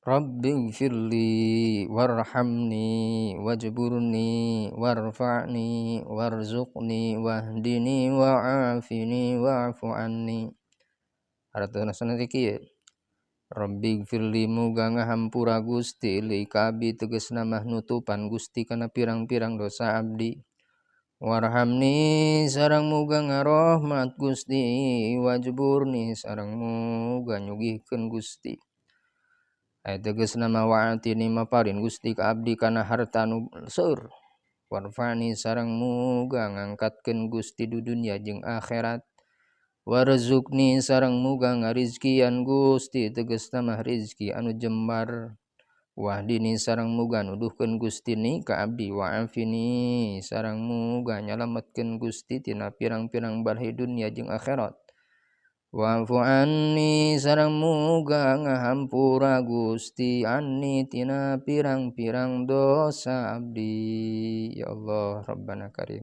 Rabbighfirli warhamni wajburni warfa'ni warzuqni wahdini wa'afini wa'fu anni. Hartosna teh kieu. Rabbighfirli muga ngahampura Gusti li ka abdi tegasna mah nutupan Gusti kana pirang-pirang dosa abdi. Warhamni sareng muga ngarohmat Gusti wajburni sareng muga nyugihkeun Gusti. Aya tegasna mah wa'atini maparin Gusti ka abdi kana harta nu seueur. Warfa'ni sareng muga ngangkatkeun Gusti di dunya jeung akhirat. Warzuqni sareng muga ngarizkian Gusti tegasna mah rizki anu jembar. Wahdini sareng muga nuduhkeun Gusti ni ka abdi wa'afini sareng muga nyalametkeun Gusti tina pirang-pirang balhi dunya jeung akhirat. Wa'fu anni sareng muga ngahampura Gusti anni tina pirang-pirang dosa abdi. Ya Allah Rabbana Karim.